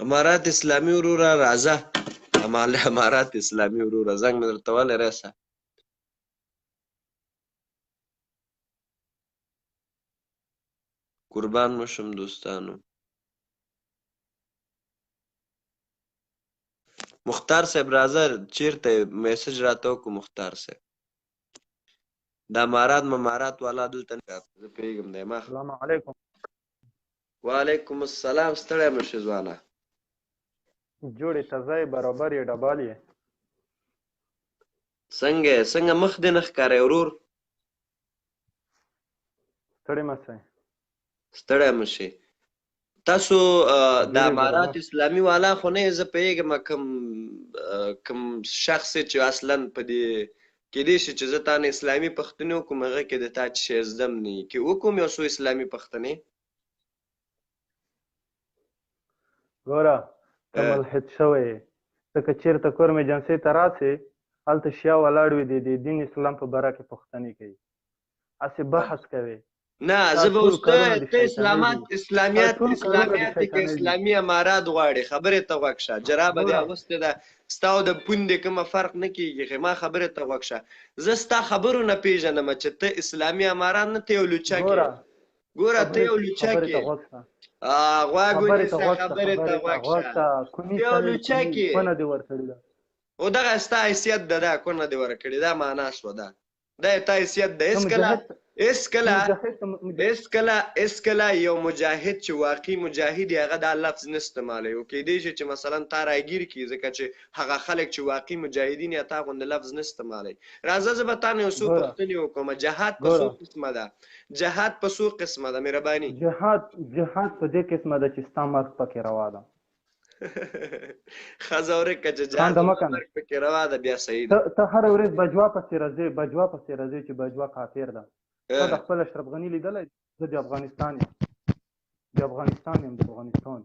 امارات اسلامي وروره راځه. امارات اسلامي وروره زنګ مې درته ولې راسه. قربان مو شم دوستانو. مختار صاحب راځه، چیرته یې؟ میسج راته وکړو مختار صاحب. د امارات ممارات والا دلته نه، زه پوهېږم دی ما. السلام علیکم. وعلیکم السلام، ستړی مه شې ځوانه. جوړې تازه یې، برابر یې، ډبال یې. څنګه یې؟ څنګه مخ دې نه ښکاري ورور؟ ستړی مه شئ. ستړی مه شې. تاسو د جوړې امارات برابر. اسلامي والا خو نه یې، زه پوهېږم کوم شخص یې چې اصلا په دې کېدای شي چې زه تا نه اسلامي پښتنې وکړم، هغه کې د تا چې شی زده هم نه وي. کې وکړم یو څو اسلامي پښتنې؟ ګوره، ته ملحد شوی یې، ته که چېرته کورم ایجنسۍ ته راسې، هلته شیعه ولاړ وي، د دین اسلام په باره کې پوښتنې کوي، هسې بحث کوي. نه، ستا زه به ټول اوس کارونه د ته شیطانۍ اسلامات دي، ستا اسلامیات ټول کارونه د اسلامیات کې شیطانۍ دي. اسلامي امارات غواړي، خبرې ته غوږ شه. جرابه دې ګوره، اغوستې ده، ستا او د پوندې کومه فرق نه کېږي. خو ما خبرې ته غوږ شه. زه ستا خبرو نه پېژنم چې ته اسلامي امارات نه، ته یو لوچک یې. ګوره، ګوره، ته خبرې یو لوچک خبرې ته یې. غوږ شه. غوږ خبرې ته ونیسه، غوږ شه، خبرې ته خبرې ته غوږ غوږ شه. شه. کوني ته یو سړی، لوچک کوني یې. کونه دې ورکړې ده. او دغه ستا حیثیت ده، دا کونه دې ورکړې دا معنا شوه دا. دا یې تا حیثیت ده. ته هېڅکله مجاهد، هېڅکله مجاهد ته هېڅکله هېڅکله یو مجاهد چې واقعي مجاهد یې، هغه دا لفظ نه استعمالوي. او کېدای شي چې مثلا تا راګیر کړي، ځکه چې هغه خلک چې واقعي مجاهدین یا تا غوندې لفظ نه استعمالوي. راځه زه به تا نه یو څو ګوره، پوښتنې وکړم. جهاد په څو ګوره، قسمه ده؟ جهاد په څو قسمه ده؟ مهرباني. جهاد، جهاد په دې قسمه ده چې ستا مرګ پکې روا ده. ښځه ورکه چې جهاد خانده زما مه کنه. مرګ پکې روا ده، بیا صحیح ده. ته ته هره ورځ بجوا پسې راځې، بجوا پسې راځې چې بجوا کافر ده. تا د خپل اشرف غني لیدلی؟ زه د افغانستان یم، د افغانستان یم، د افغانستان.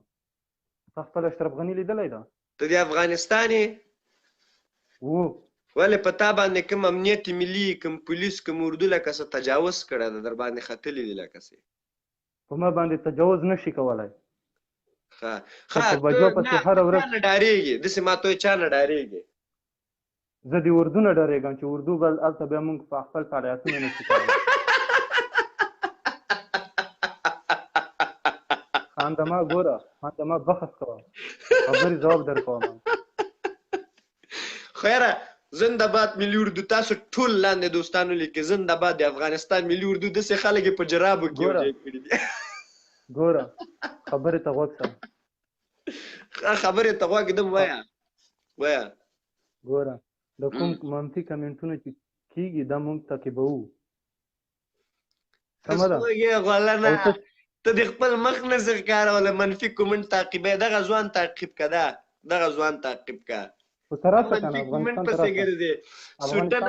تا خپل اشرف غني لیدلی ده؟ ته د افغانستان یې؟ وو. ولې په تا باندې کوم امنیت ملي، کوم پولیس، کوم اردو لکه څه تجاوز کړی ده، در باندې ختلي دي لکه څه؟ په ما باندې تجاوز نه شي کولای. ښه ته ښه، په ته بجوا نه، پسې هره ته ورځ. چا نه ډارېږې؟ داسې ما ته وایې چا نه ډارېږې؟ زه د اردو نه ډارېږم چې اردو بل هلته بیا موږ په خپل فعالیتونه نه شو کولی. خانده ما ګوره، خانده ما، بحث کوه، خبرې ځواب درکوم. خیره، زنده باد ملي اردو. تاسو ټول لاندې دوستانو لیکي زنده باد د افغانستان ملي اردو. داسې خلک یې په جرابو کې یو ګوره، ځای کړي دي. ګوره، خبرې ته غوږ شه. ښه، خبرې ته غوږ ږدم، وایه وایه. ګوره، د کوم منفي کمنټونه چې کیږي، دا موږ تعقیبوو. ته سمه ده. څوک یې غولنه؟ او ته ته د خپل مخ نه څه ښکاروله، منفي کومنټ تعقیبوې. دغه ځوان تعقیب که، دا دغه ځوان تعقیب که. خو ته ته راشه که نه، منفي کومنټ افغانستان ته پسې راشه، ګرځې. افغانستان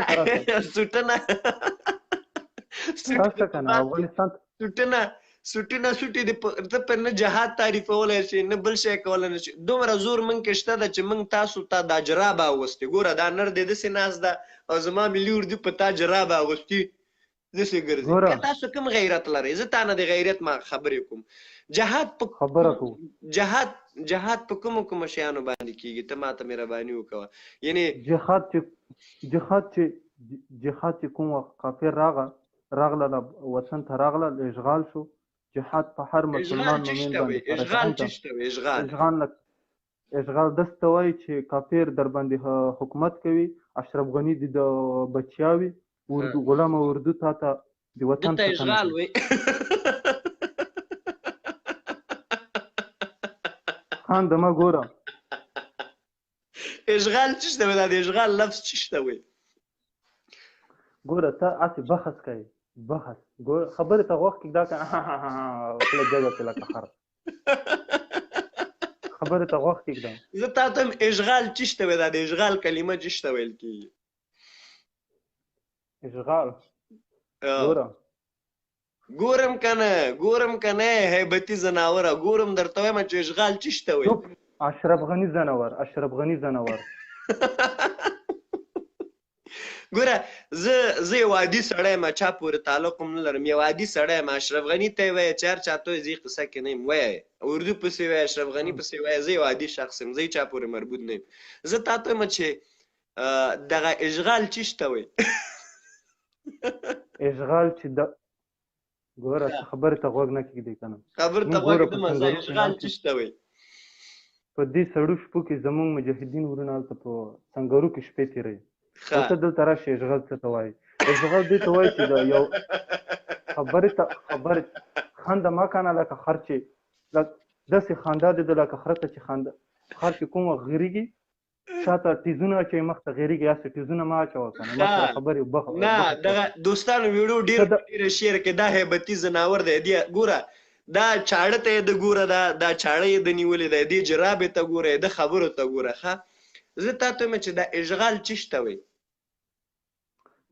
سوټنه ته راشه. سوټنه ته سوټي راشه د که په نه، باد کې افغانستان ته. سوټنه سوټونه سوټي د ته په نه جهاد تعریفولی شي، نه بل شی کولی نه شي. دومره زور موږ کې شته ده چې موږ تاسو ته دا جرابه اغوستې. ګوره، دا نر دې داسې ناست ده او زما ملي اردو په تا جرابه اغوستي داسې ګرځي. ګوره، که تاسو کوم غیرت لرئ، زه تا نه د غیرت ما خبرې کوم. جهاد په خبره کوو. جهاد جهاد په کومو کومو شیانو باندې کیږي؟ ته ما ته مهرباني وکوه، یعنی جهاد چې جهاد چې جهاد چې کوم وخت کافر راغه راغله، وطن ته راغله، اشغال شو، جهاد په هر اشغال مسلمان چی مؤمن شته باندې وي؟ فرض اشغال عین چی ده. شته وي؟ اشغال اشغال لکه اشغال داسې ته وایي چې کافر در باندې حکومت کوي، اشرف غني دې د بچیاوي، اردو غلامه اردو تا ته د وطن دته ساتنه اشغال کوي. وي. خان د ما ګوره، اشغال چی شته وي؟ دا د اشغال لفظ چی شته وي؟ ګوره، ته هسې بحث کوې، بحث. ګوره، خبرې ته غوږ کېږده که خوله جګه کړې لکه خر. خبرې ته غوږ کېږده. زه تا ته هم اشغال چی شته وي؟ دا د اشغال کلمه چی شته ویل کیږي؟ اشغال، ګوره. ګورم کنه، ګورم کنه، هیبتي ځناوره، ګورم درته وایم چې اشغال چی شته وي؟ چوپ، اشرف غني ځناور، اشرف غني ځناور. ګوره، زه یو عادي سړی یم، چا پورې تعلق هم نه لرم، یو عادي سړی یم. اشرف غني ته یې وایه چې هر چا ته وایې، زه یې قصه کې نه یم. وایه اردو پسې وایه، اشرف غني پسې وایه، زه یو عادي شخص یم، زه چا پورې مربوط نه یم. زه تا ته وایم چې دغه اشغال چی شته وایي؟ اشغال چې د ګوره، خبرې ته غوږ نه کېږدې که نه؟ خبرې ته غوږ ږدم زه. اشغال چی شته وایي؟ په دې سړو شپو کې زمونږ مجاهدین ورونه هلته په سنګرو کې شپې تېروي، او ته دلته راشې. اشغال څه ته وایي؟ اشغال دې ته وایي چې د یو خبرې ته خبرې خنده ما کنه، لکه خر چې داسې خندا دې ده لکه خره ته چې خندا، خر چې کوم وخت غریږي شاته ټیزونه اچوي، مخ ته غیریږي، هسې ټیزونه مه اچوه که نه، ما سره خبرې وبخښه. نه، دغه دوستانو ویډیو ډېر ډېر شیر کې. دا هیبتي ځناور دی دی. ګوره دا چاړه ته یې د ګوره، دا چاړه یې د نیولې ده، دې جرابې ته ګوره، د خبرو ته ګوره. ښه، زه تا ته وایم چې دا اشغال چی شته وایي؟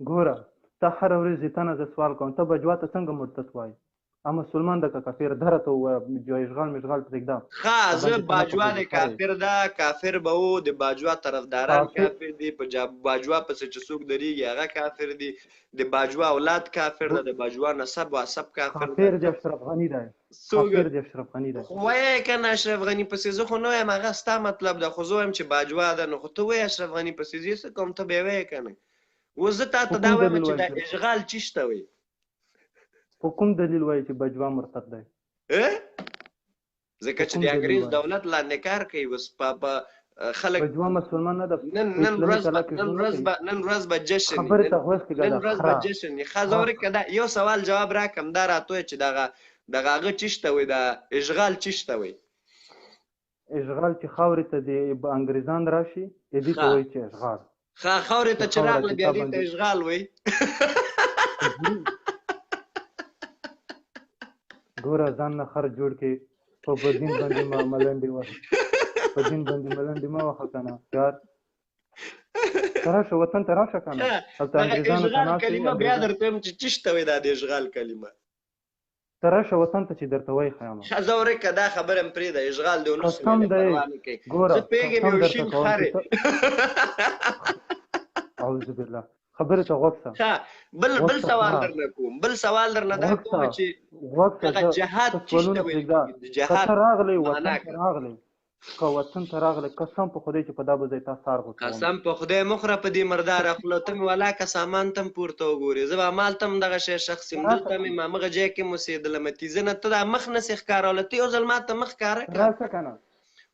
ګوره، ته هره ورځ زه نه زه سوال کوم، ته بجوا ته څنګه مرتد وایې؟ ا مسلمان ده که کافر ده؟ راته ووایه، اشغال مشغال پرېږده. ښه، زه باجوا د کافر ده، کافر به و. د باجوا طرفداران کافر دي، په باجوا پسې چې څوک درېږي هغه کافر دي، د باجوا اولاد کافر ده، د باجوا نسب و عصب کافر ده. کافر د اشرف غني دی، کافر د اشرف غني دی. خو وایې که نه اشرف غني پسې؟ زه خو نه وایم، هغه ستا مطلب ده، خو زه وایم چې باجوا ده. نو خو ته وایې اشرف غني پسې، زه یې څه کوم؟ ته بیا وایې که نه؟ اوس زه تا ته دا وایم چې دا اشغال چی شته وایي؟ په کوم دلیل وایي چې بجوا مرتد دی؟ ځکه چې د انګریز دولت لاندې کار کوي. اوس په خلک بجوا مسلمان نه ده. نن نن ورځ نن ورځ به نن ورځ به جشن، خبرې ته غوږ کېږده. نن ورځ به جشن وي. ښه، زه ورکه دا یو سوال جواب راکم، دا راته وایه چې دغه هغه چی شته وایي، دا اشغال چی شته وایي؟ اشغال چې خاورې ته د انګریزان راشي، دې ته وایي چې اشغال. ښه، خاورې ته چې راغله بیا دې ته اشغال وایي. ګوره، ځان نه خر جوړ کې، په دین باندې ما ملنډې وهي، په دین باندې ملنډې ما وهه که نه. یار، ته راشه، وطن ته راشه که نه، هلته انګریزانو ته ناست. کلمه بیا درته وایم چې چی شته وایي دا د اشغال کلمه؟ ته راشه وطن ته چې درته وایي خیامه. ښه، زه ورکه دا خبره هم پرېږده، اشغال دی ونه. قسم دی، ګوره، زه پوهېږم، یو شین خر. اعوذ بالله، خبرې ته غوږ شه. ښه، بل سوال درنه کوم، بل سوال درنه دا کوم چې غوږ دغه جهاد چی شته وایي؟ جهاد که ته راغلی وطن ته راغلی، که وطن ته راغلی، قسم په خدای چې په دا به ځای تا سار غوڅوم. قسم په خدای مخره په دې مرداره خوله، ته مې ولاکه سامان ته هم پورته وګورې، زه به همالته هم دغه شی شخص یم، دلته مې همغه ځای کې هم اوسېدلم. تیزه نه ته دا مخ نه سې ښکارولی، ته یو ځل ما ته مخ ښکاره کړه. راشه که نه.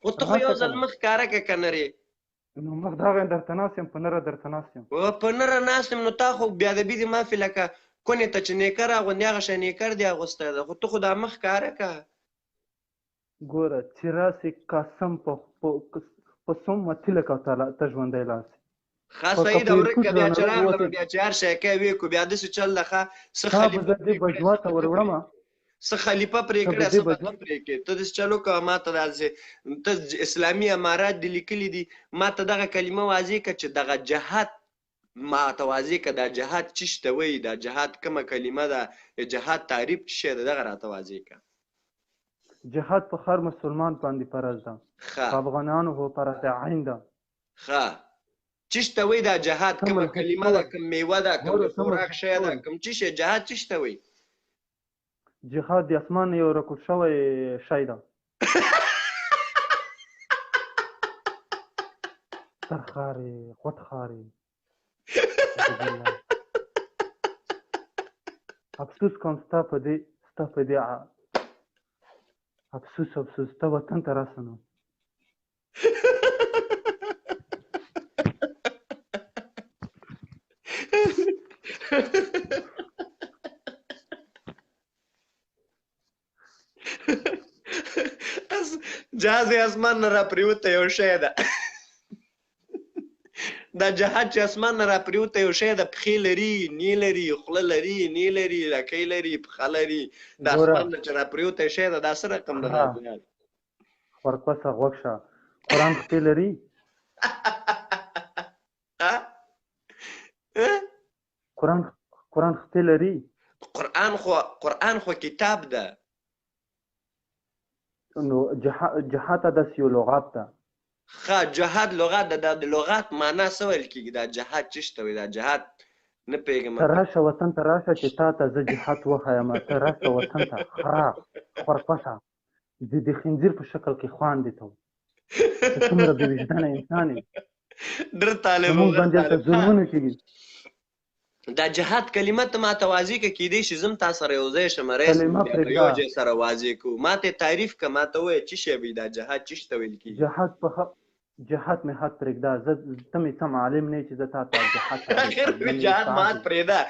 خو ته خو یو ځل مخ ښکاره کړه که نه رې. نو مخ دغه درته ناست یم، په نره درته ناست یم. په نره ناست یم. نو تا خو بیا د بي دې معافي لکه کونې ته چې نیکر اغوندي هغه شی نیکر دې اغوستی ده، خو ته خو دا مخ ښکاره کړه. ګوره چې راسې، قسم په ثم تلک ته ژوندی لاړ سې. ښه صحیح ده، ورکه بیا چې راغلم بیا چې هر شی کوې ویې کو، بیا داسې چل ده. ښه، څه خلیفه به زه دې بجوا ته ور وړم؟ څه خلیفه پرې کړی، څه به ته پرې کړې؟ ته داسې چل وکړه، ما ته داسې ته اسلامي امارات دې لیکلي دي، ما ته دغه کلمه واضح کړه چې دغه جهاد ما ته واضح کړه، دا جهاد چی شته وایي، دا جهاد کومه کلمه ده، جهاد تعریف څه شی ده، دغه راته واضح کړه. جهاد په هر مسلمان باندې فرض ده، په افغانانو هو فرض عین ده. ښه، چی شته وایي دا جهاد؟ کومه کلمه ده، کوم میوه ده، کوم د خوراک شی ده، کوم چی شی جهاد چی شته وایي؟ جهاد د اسمان یو رکوټ شوی شی ده. ستر ښارې، غوټ ښارې، افسوس کوم ستا په دې، ستا په دې افسوس، افسوس. ته وطن ته راسه نو. جهاز اسمان نه راپریوته یو شی ده. دا جهاد چې اسمان نه راپریوته یو شی ده، پښې لري نی لري، خوله لري نی لري، لکۍ لري، پښه لري، د اسمان نه چې راپریوته شی ده، دا څه رقم ده دا جهاد؟ ورپسه غوږ شه، قرآن خپې لري؟ قرآن خپې لري؟ قرآن خو کتاب ده. نو جهاد داسې یو لغات ده. ښه، جهاد لغات ده، دا د لغات معنا څه ویل کیږي؟ دا جهاد چی ته وایي؟ دا جهاد نه پوهېږم. ته راشه وطن ته راشه چې تا ته زه جهاد وښایم. ته راشه وطن ته، خرا خورپشه، د خنزیر په شکل کې خوان دي ته. ته څومره بې وجدانه انسان یې. در طالب زموږ باندې هلته ظلمونه کېږي. دا جهاد کلمه ته ماته واضح که، کیدای شي زم تا سره یو ځای شم ریس، کلمه بیا به پرېږده. یو ځای سره واضح کو. ماته تعریف که، ماته ووایه چی شی وي دا جهاد، چی ته ویل کیږي؟ جهاد په جهاد مې حد پرېږده. زه ته مې سم عالم نه چې زه تا ته جهاد تعریف اخر کړم، نه مې جهاد استاد مات یې. پرېږده.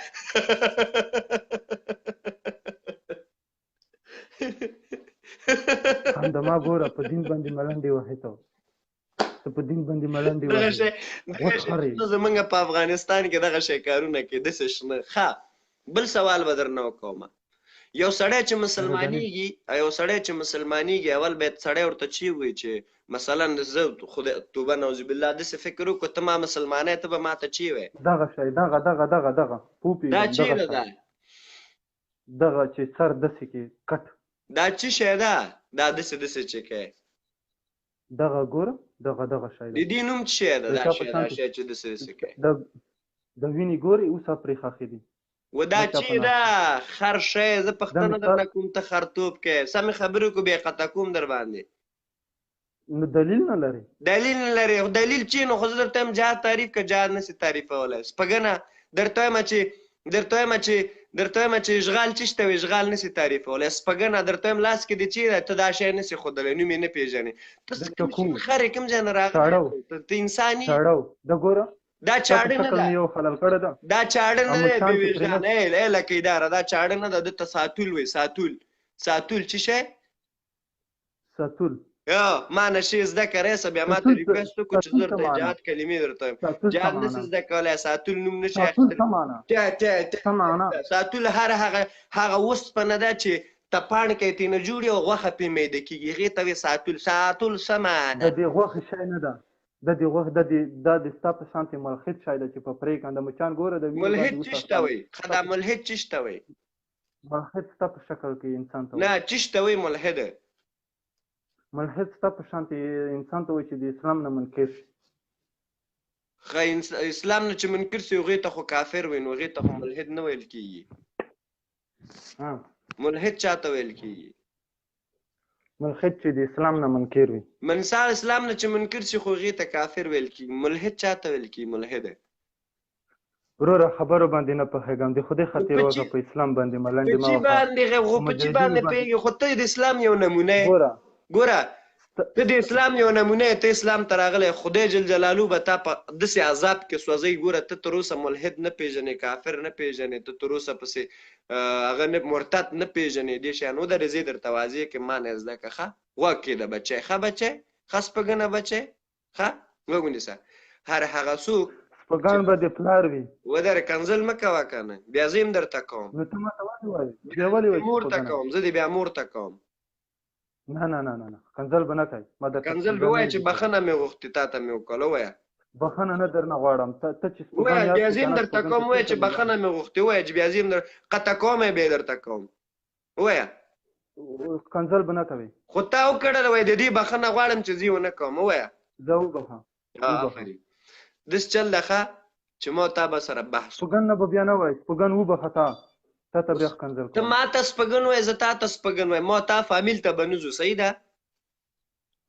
خنده ما ګوره، په دین باندې ملنډې وهې ته، ته په دین باندې ملنډې دغه وهې. شی، دغه غوټ شی خرې. شنه زمونږ په افغانستان کې دغه شی کارونه کې داسې شنه. ښه، بل سوال به درنه وکوم. یو سړی چې مهرباني. مسلمانیږي، یو سړی چې مسلمانیږي، اول باید سړی ورته چی وایي چې مثلا زه خدای توبه نعوذ بالله داسې فکر وکړو، ته ما مسلمانې، ته به ماته چی وایې؟ دغه شی، دغه دغه دغه دغه دا پوپېږم دغه چیرې شی ده؟ دغه چې سر دسې کې کټ. دا چی شی ده؟ دا داسې داسې چې کوي. دغه ګوره، دغه دغه شی د ده. دې نوم څه شی ده؟ د دا چا په شی، شان دا چې شی چې داسې داسې کوي. د وینې ګورې اوس پرې ښخې دي. و دا د چا چی په ده؟ نام خر شی، زه دا پښتنه مې درنه کوم، ته خرتوب کې سمې خبرې کو، بې قطع کوم در باندې. نو دلیل نه لري. دلیل نه لري، خو دلیل چی نو خو زه درته وایم جهاد تعریف که، جهاد نسی تعریفولی. سپږنه درته وایم چې درته وایم چې درته وایم چې اشغال چی شته وي، اشغال نسی تعریفولی. سپږنه درته وایم، لاس کې دې چی ده؟ ته دا شی نسی ښودلی، نوم یې نه پېژنې. ته د کوم چکو شین خرې، کوم ځای نه راغلی؟ چاړه ته انسان یې؟ چاړه د ګوره، دا ستا په چاړه نه شکل ده. مې یو خلل کړی ده. دا چاړه او نه دی، مچان بې چې پرې وجدان. نه ای ای لکه اداره، دا چاړه نه ده، ده ته ساتول وایي. ساتول، ساتول چی شی؟ ساتول. یو ما نشي زده کړی څه، بیا ما ته ساتول څه؟ ریکوست وکړو چې ساتول زه څه درته معنا؟ جهاد کلمې درته وایم. ساتول څه جهاد نشي معنا؟ زده کولی، ساتول نوم نشي ساتول اخیستلی. څه معنا؟ ته ته ته څه معنا؟ ساتول هر هغه هغه وسپنه ده چې تپاڼکی ترې نه جوړي او غوښه پرې میده کېږي، هغې ته وایي ساتول. ساتول څه د معنا؟ دې غوښې شی نه ده، د دې غوښ د دې دا د ستا په شانتې ملحد شی ده چې په پرېکنده مچان ګوره د وینې ملحد باندې اوس چیش ته اخته وایي؟ ښه، ستا دا په ملحد چیش ته وایي؟ ملحد ستا په شکل کې انسان ته نه، وایي. چیش ته وایي ملحد؟ ملحد ستا په شانتې انسان ته وایي چې د اسلام نه منکر شي. ښه، اسلام نه چې منکر سي هغې ته خو کافر وایي، نو هغې ته خو ملحد نه ویل کېږي. ها، ملحد چا ته ویل کېږي؟ ملحد چې د اسلام نه منکر وي. منسا اسلام نه چې منکر سي خو هغې ته کافر ویل کېږي. ملحد چا ته ویل کېږي؟ ملحد وروره خبرو باندې نه پوهېږم، د خدای نو خاطر په وکړه، چی په اسلام باندې په ملنډې مه چی وهه، باندې په خو په چی مجاهدینو باندې باندې پوهېږي؟ خو ته د اسلام یو نمونه یې. ګوره. ګوره، ته د اسلام یو نمونه یې، ته اسلام ته راغلی، خدای جل جلاله به تا په داسې عذاب کې سوځوي. ګوره، ته تر اوسه ملحد نه پېژنې، کافر نه پېژنې، ته تر اوسه پسې هغه نه مرتد نه پېژنې. دې شیان ودرې، زه یې درته واضح کړم، ما نه یې زده کړه. ښه، غوږ کېږده بچی، ښه بچی، ښه سپږنه بچی، ښه غوږ ونیسه. هر هغه څوک چې سپګان به د پلار وي. ودرې، کنځل مه کوه که نه بیا زه هم درته کوم. نو ته ماته ولې وایې؟ بیا بیا زه ولې دې وایې چې مور ته سپګنه؟ کوم، زه دې بیا مور ته کوم. نه نه نه نه نه، کنځل به نه کوې، ما درته کنځل به سپګن نه وایې وي چې لیکلی. بخښنه مې غوښتې، تا ته مې وکړه، ووایه. بخښنه نه درنه غواړم، ته ته چې سپګن ووایه یاد بیا کړې زه که هم نه درته سپګن کوم، ته ووایه چېرته چې مې بخښنه مې غوښتې، ووایه چې بیا زه هم در قطع کوم یې، بیا درته کوم، ووایه. کنځل به نه کوې. خو تا وکړله، وایه د دې بخښنه غواړم چې زه یې ونه کوم، ووایه. زه وبخښه، وبخښه. آفرین، داسې چل ده ښه چې ما تا به سره بحث سپګن نه به بیا نه وایې، سپګن وبخښه، تا تا ته اوس بیا ښکنځل ته کوم. ما ته سپګن وایې، زه تا ته سپګن وایم، ما تا فامیل ته به نه ځو، صحیح ده؟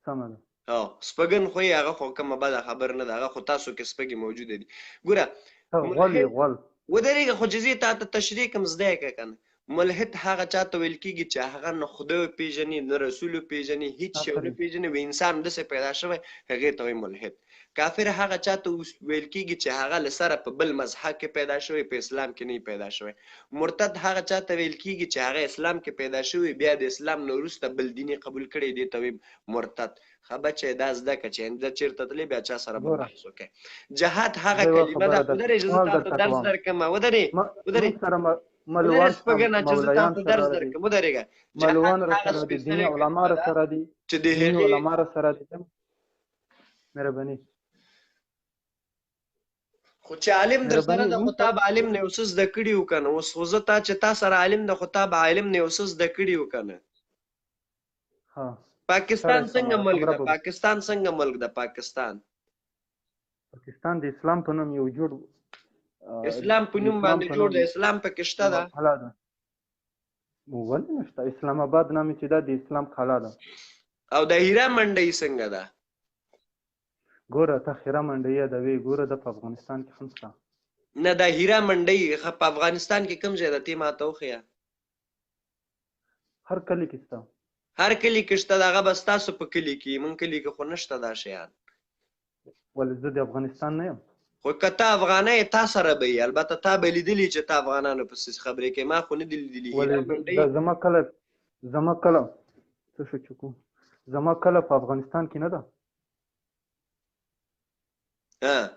سمه ده. او سپګن خو یې هغه خو کومه بده خبر نه ده، هغه خو تاسو کې سپګې موجوده دي. ګوره ته غول یې ملحد، غول. ودرېږه خو چې زه یې تا ته تشریح کړم، زده یې کړه که نه. ملحد هغه چا ته ویل کېږي چې هغه نه خدای وپېژني، نه رسول وپېژني، هیڅ شی ونه آفرین. پېژني، وي انسان داسې پیدا شوی، هغې ته وایي ملحد. کافر هغه چا ته ویل کېږي چې هغه له سره په بل مذهب کې پیدا شوی، په اسلام کې نه پیدا شوی. مرتد هغه چا ته ویل کېږي چې هغه اسلام کې پیدا شوی، بیا د اسلام نه وروسته بل دین یې قبول کړی، دې ته وایي مرتد. ښه بچی، دا زده کړه چې آینده چېرته تلې، بیا چا سره به ګوره بحث وکړې. جهاد هغه زه یوه کلمه ده، خبره درته ودرې چې زه سوال تا ته درته درس کوم. درکړم، ودرې ودرې موږ سره ودرې ملوان شته، سپږنه چې زه تا مولایان ته سره درس دي، درکړم، ودرېږه. جهاد ملوان را هغه سره دي، دیني سپېڅلې علما کلمه را ده سره دي، چې د دیني هغې علما را سره دي. مهرباني. خو چې عالم در سره مهرباني ده، خو موږ تا ته به عالم نه یو څه زده کړي وو که نه؟ اوس خو زه تا چې تا سره عالم ده، خو تا به عالم نه یو څه زده کړي وو که نه؟ ها. پاکستان ستړی څنګه شمه ملک خبره ده؟ به پاکستان څنګه ملک ده؟ پاکستان پاکستان د اسلام په نوم یو جوړ، اسلام په د نوم اسلام باندې په جوړ نوم دی، اسلام پکې شته یوه ده. کلا ده. ولې نشته؟ اسلام آباد نامې چې ده د اسلام کلا ده. او د هیرا منډۍ څنګه ده؟ ګوره ته خیره منډۍ یادوې، ګوره ده په افغانستان کې هم شته. نه، دا هیرا منډۍ په افغانستان کې کوم ځای ده؟ تی ماته وښیه. هر کلي کې شته. هر کلي کې شته، هغه به ستاسو په کلي کې، مونږ کلي کې خو نشته دا شیان. ولې زه د افغانستان نه یم؟ خو که ته افغانه یې تا سره به یې، البته تا به لیدلي چې ته افغانانو پسې خبرې کوې، ما خو نه دي لیدلي. ولې هیرا منډۍ دا زما کله، زما کله څه شو چکو، زما کله په افغانستان کې نه ده. ها ته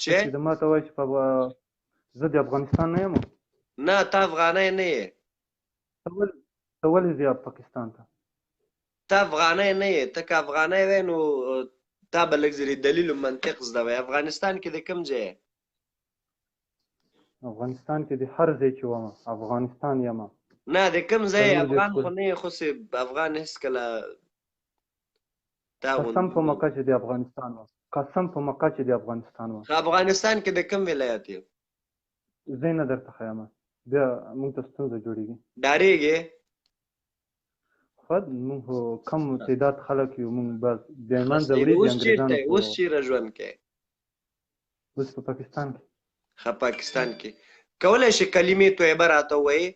چې چې د ما ته وایې چې په زه د افغانستان نه یم. نه، ته افغانه نه یې. ته ولې، ته ولې ځې پاکستان ته؟ ته افغانه نه یې. ته که افغانه وې نو تا به لږ ځلې دلیل او منطق زده وای. افغانستان کې د کوم ځای یې؟ افغانستان کې د هر ځای چې وم افغانستان یم. نه، د کوم ځای یې؟ څلور دېرش افغان خو کول نه یې، خو سې افغان هېڅکله تا قسم غوندې په نه مکه چې د افغانستان وم، قسم په مکه چې د افغانستان وم. ښه، افغانستان کې د کوم ولایت یې؟ زه یې نه درته ښیم، بیا موږ ته ستونزه جوړېږي. ډارېږې؟ خو موږ خو کم تعداد خلک یو، موږ بس د ښه منځه صحیح ده. وړي د اوس انګریزانو چېرته یې؟ په اوس چېرې ژوند کوې؟ اوس په پاکستان کې. ښه، پاکستان کې کولی شې کلمې طیبه راته ووایې؟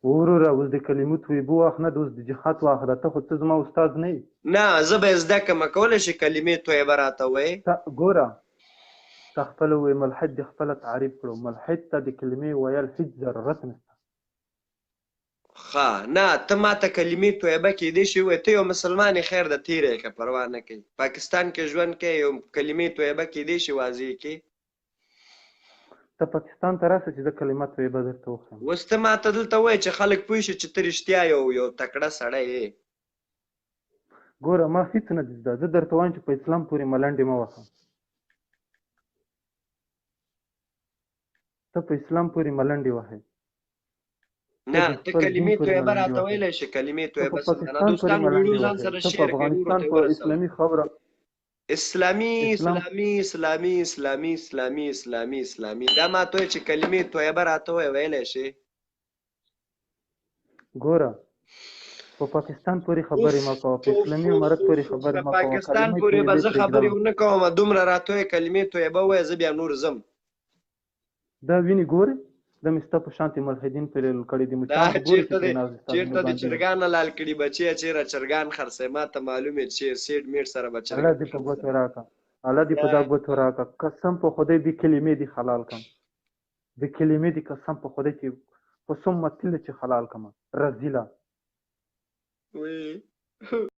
وروره اوس د کلمو طیبو وخت نه ده، اوس د جهاد وخت ده. ته خو ته زما استاد نه یې. نه، زه به یې زده کړم. کولی شې کلمې طیبه راته ووایې؟ ته ګوره، ته خپله ووایې ملحد دې خپله تعریف کړو، ملحد ته د کلمې ویل هیڅ ضرورت نشته. ښه، نه، ته ماته کلمې طیبه کېدای شي ووایې. ته یو مسلمان یې، خیر ده، تېره یې که، پروا نه کوي. پاکستان کې ژوند کوې، یو کلمې طیبه کېدای شي واضح کړې؟ ته پاکستان ته راسه چې زه کلمه طیبه درته وښیم. اوس ته ماته دلته ووایه چې خلک پوه شي چې ته رښتیا یو یو تکړه سړی یې. ګوره ما هیڅ نه دي زده، زه درته وایم چې په اسلام پورې ملنډې مه وهه. ته په اسلام پورې ملنډې وهې، ته نه، د ته خپل دین کلمې پورې طیبه ملنډې راته وهې، ویلی شې؟ کلمې ته په طیبه څه معنا؟ پاکستان پورې دوستان ویډیو ملنډې ځان وهې، سره ته په شیر کړئ، نورو افغانستان ته یې په ورسوئ. اسلامي خبره اسلامي اسلام اسلامي اسلامي اسلامي اسلامي اسلامي اسلامي دا ما ته وایه چې کلمې طیبه راته ووایه، ویلی شې؟ ګوره په پاکستان پورې اوف خبرې مه کوه، په اوف اسلامي اوف امارت اوف پورې اوف، خبرې په مه کوه، پاکستان کلمې پورې به طیبې زه خبرې پرېږدمه. ونه کوم، دومره راته وایه کلمې طیبه ووایه، زه بیا نور ځم. دا وینې ګورې، دا مې ستا په شانتې ملحدین پرې کړي دي، دا مچان خو ګورې چې چیرته پرې دی، ناست دي ستا چیرته وینې دی باندې. چرګان حلال کړي بچیه، چیرې چرګان خرڅوې؟ ما ته معلوم یې چې سیډ میډ سره به الله چرګان دې په خرڅوې. ګوتو راکه، الله دې په دا ګوتو راکه، قسم په خدای دې کلمې دې حلال کم، د کلمې دې قسم په خدای چې په ثم تله چې حلال کم رزیله. وی.